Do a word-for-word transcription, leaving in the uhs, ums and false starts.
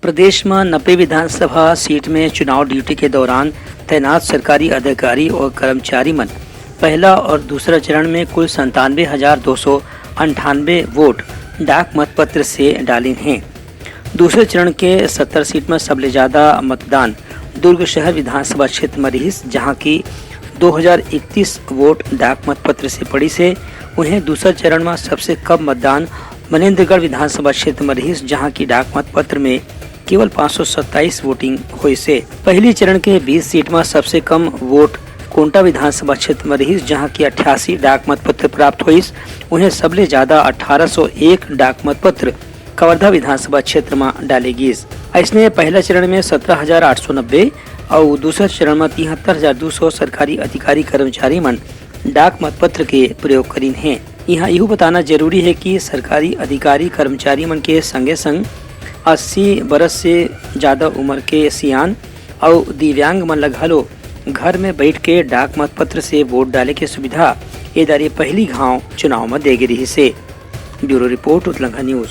प्रदेश म नब्बे विधानसभा सीट में चुनाव ड्यूटी के दौरान तैनात सरकारी अधिकारी और कर्मचारी मन पहला और दूसरा चरण में कुल संतानवे हजार दो सौ अंठानवे वोट डाक मतपत्र से डालिन हे। दूसरे चरण के सत्तर सीट में सबले ज्यादा मतदान दुर्ग शहर विधानसभा क्षेत्र में रिहिस, जहां की दो हजार इकतीस वोट डाक मतपत्र से पड़िस हे। उहें, दूसरा चरण में सबसे कम मतदान मनेंद्रगढ़ विधानसभा क्षेत्र में रिहिस, जहां की डाक मतपत्र में केवल पाँच सौ सत्ताईस वोटिंग होइस हे। पहली चरण के बीस सीट में सबसे कम वोट कोंटा विधानसभा क्षेत्र में रिहिस, जहां की अट्ठासी डाक मतपत्र प्राप्त होइस। उहें, सबले ज्यादा अट्ठारह सौ एक डाक मतपत्र कवर्धा विधानसभा क्षेत्र में डाले गिस। अइसने पहला चरण में सत्रह हजार आठ सौ नब्बे अउ दूसरा चरण में तिहत्तर हजार दू सौ सरकारी अधिकारी कर्मचारी मन डाक मतपत्र के प्रयोग करिन हे। इहां इहू बताना जरूरी हे कि सरकारी अधिकारी कर्मचारी मन के संगे संग अस्सी बरस से ज्यादा उम्र के सियान अउ दिव्यांग मन ल घलो घर में बैठ के डाक मतपत्र से वोट डाले के सुविधा ए दारी पहली घाव चुनाव में दे गे रिहिस हे। Bureau report, Utlangha news.